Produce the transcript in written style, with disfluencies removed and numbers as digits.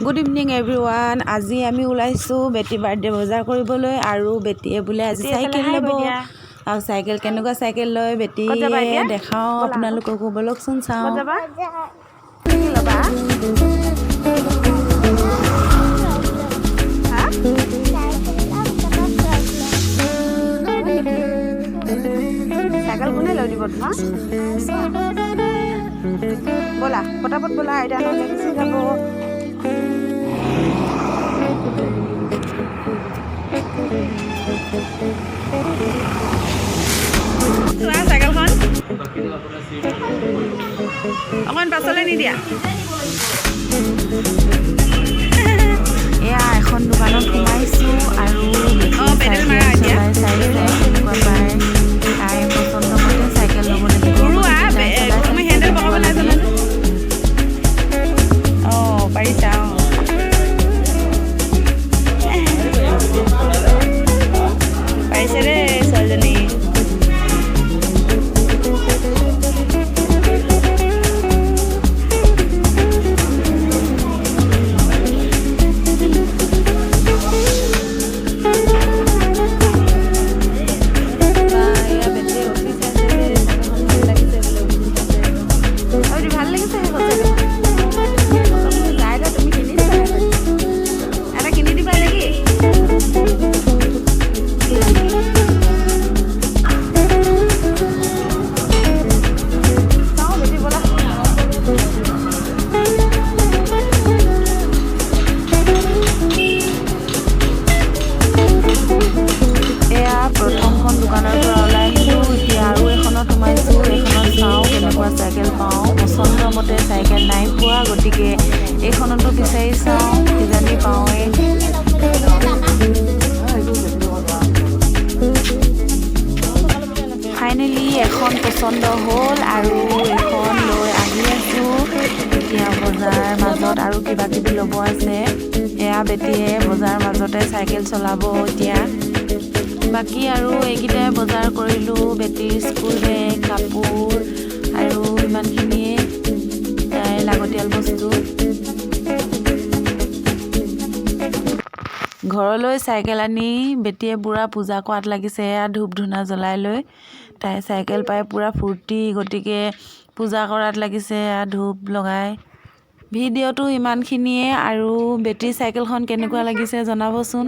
Good evening everyone. আজি আমি ওলাইছোঁ বেটী বাৰ্থডে বজাৰ কৰিবলৈ আৰু বেটীয়ে বোলে আজি বেটী, এইফালে চাইকেল হাই ল'ব। কৈ দিয়া। আৰু চাইকেল কেনেকুৱা চাইকেল লয় ক'ত যাবা বেটীয়ে এতিয়া? দেখাওঁ ব'লা আকৌ। আপোনালোককো, ব'লকচোন ক'ত চাওঁ। যাবা? কি ল'বা? হা, হয় নেকি? চাইকেল কোনে লৈ দিব তোমাক? ব'লা, পটাপট ব'লা আইতা, নহ'লে গুচি যাব। চোৱা, চাইকেলখন অকণমান পাছলৈ নিদিয়া। এয়া এখন দোকানত সোমাইছোঁ আৰু অঁ, বেটীয়ে পেডেল চাইকেল মাৰা এতিয়া। চলাই চাইছে, কেনেকুৱা পায়। তাই পচন্দ মতে চাইকেল ল'ব লাগিব, ঘূৰোৱা। গতিকে তাই চলাই তুমি চাইছে হেণ্ডেল পকাব কেনেকুৱা নাই লাগে। জানা? অঁ, পাৰিছা? অঁ, পাৰিছে দেই ছোৱালীজনী। বা, এয়া বেটীয়ে উঠি চাইছে দেই। চাইকেলখন ভাল লাগিছে বোলে, উঠি চাইছে। আৰু ভাল লাগিছে সেইখন চাইকেলখন। যায় দে, তুমি কিনি দিবা এখন। এটা কিনি দিবা নেকি? চাওঁ বেটি, ব'লা। এয়া প্ৰথমখন দোকানৰ পৰা ওলাই আহিলোঁ। এতিয়া আৰু এখনত সোমাইছোঁ। এইখনত চাওঁ কেনেকুৱা চাইকেল পাওঁ। পচন্দ মতে চাইকেল নাই পোৱা, গতিকে এইখনতো বিচাৰি চাওঁ, কিজানি পাওঁৱেই। ফাইনেলি এখন পচন্দ হ'ল আৰু এখন লৈ আহি আছোঁ। এতিয়া বজাৰ মাজত আৰু কিবা কিবি ল'ব আছে। এয়া বেটীয়ে বজাৰ মাজতে চাইকেল চলাব এতিয়া। বাকী আৰু এইকেইটাই বজাৰ কৰিলোঁ, বেটীৰ স্কুল বেগ, কাপোৰ আৰু ইমানখিনিয়ে তাইৰ লাগতিয়াল বস্তু। ঘৰলৈ চাইকেল আনি বেটীয়ে পূৰা পূজা কৰাত লাগিছে। এয়া ধূপ ধূনা জ্বলাই লৈ তাই চাইকেল পাই পূৰা ফূৰ্তি, গতিকে পূজা কৰাত লাগিছে এয়া ধূপ লগাই। ভিডিঅ'টো ইমানখিনিয়ে আৰু বেটীৰ চাইকেলখন কেনেকুৱা লাগিছে জনাবচোন।